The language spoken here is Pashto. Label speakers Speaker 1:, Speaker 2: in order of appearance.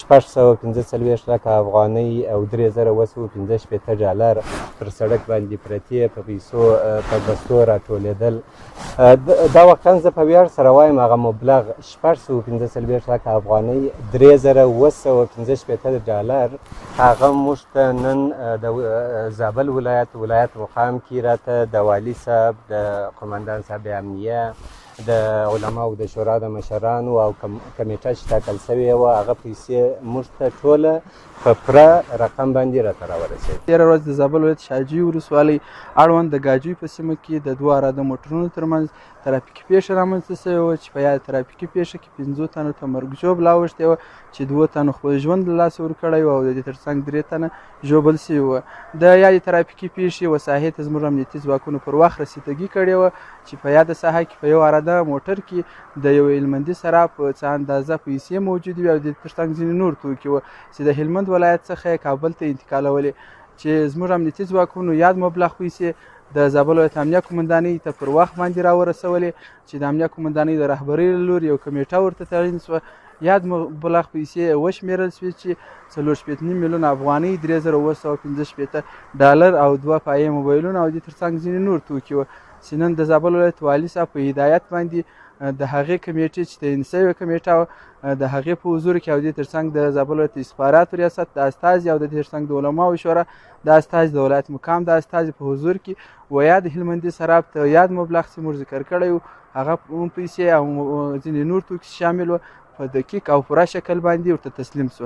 Speaker 1: 645 لکه افغانۍ او 3765 ډالر پر سړک باندې پرتې په پیسو په بستو راټولېدل. دا واقعا زه په ویاړ سره وایم، هغه مبلغ 645 لکه افغانۍ، 3765 ډالر هغه موږ ته نن د زابل ولایت ولایت مقام کې راته د والي صاحب، د قومندان صاحب امنیه، د علماو د شورا د مشرانو او کمیټه چې ټاکل شوې وه، هغه پیسې موږ ته ټوله په پوره رقم باندې راته راورسېد.
Speaker 2: تېره ورځ د زابل ولایت شاجوی ولسوالۍ اړوند د ګاجوی په سیمه کې د دوو عراده موټرونو ترمنځ ترافیکي پېښه رامنځته شوې وه، چې په یاده ترافیکي پېښه کې 5 تنو ته مرګ ژوبله اوښتې وه، چې 2 تنو خپل ژوند له لاسه ورکړی و او د دې ترڅنګ 3 تنه ژوبل شوي وه. د یادې ترافیکي پېښې و ساحې ته زموږ امنیتي ځواکونو پر وخت رسیدګي کړې وه، چې په یاده ساحه کې په یو عراده موټر کې د یو هلمندي صراف څه اندازه پیسې موجودې وې او د دې ترڅنګ ځینې نور توکي وه، چې د هلمند ولایت څخه یې کابل ته انتقالولې، چې زموږ امنیتي ځواکونو یاد مبلغ پیسې د زابل ولایت امنیه قومندانۍ ته پر وخت باندې راورسولې، چې د امنیه قومندانۍ د رهبرۍ له لوري یو کمیټه ورته تعین شوه. یاد مبلغ پیسې وشمېرل شوې، چې 64.5 میلیونه افغانۍ، 3765 ډالر او 2 پایې موبایلونه او دې ترڅنګ ځینې نور توکي وه، چې نن د زابل ولایت والي صاحب په هدایت باندې د هغې کمیټې چې تعین شوې کمیټه وه د هغې په حضور کې او دې ترڅنګ د زابل ولایت استخباراتو ریاست د استازي او د دې ترڅنګ د علماو شورا د استازي، د ولایت مقام د استازي په حضور کې و یاد هلمندي صراف ته یاد مبلغ چې موږ ذکر کړی و هغه پیسې او ځینې نور توکي شامل وه په دقیق او پوره شکل باندې ورته تسلیم شو.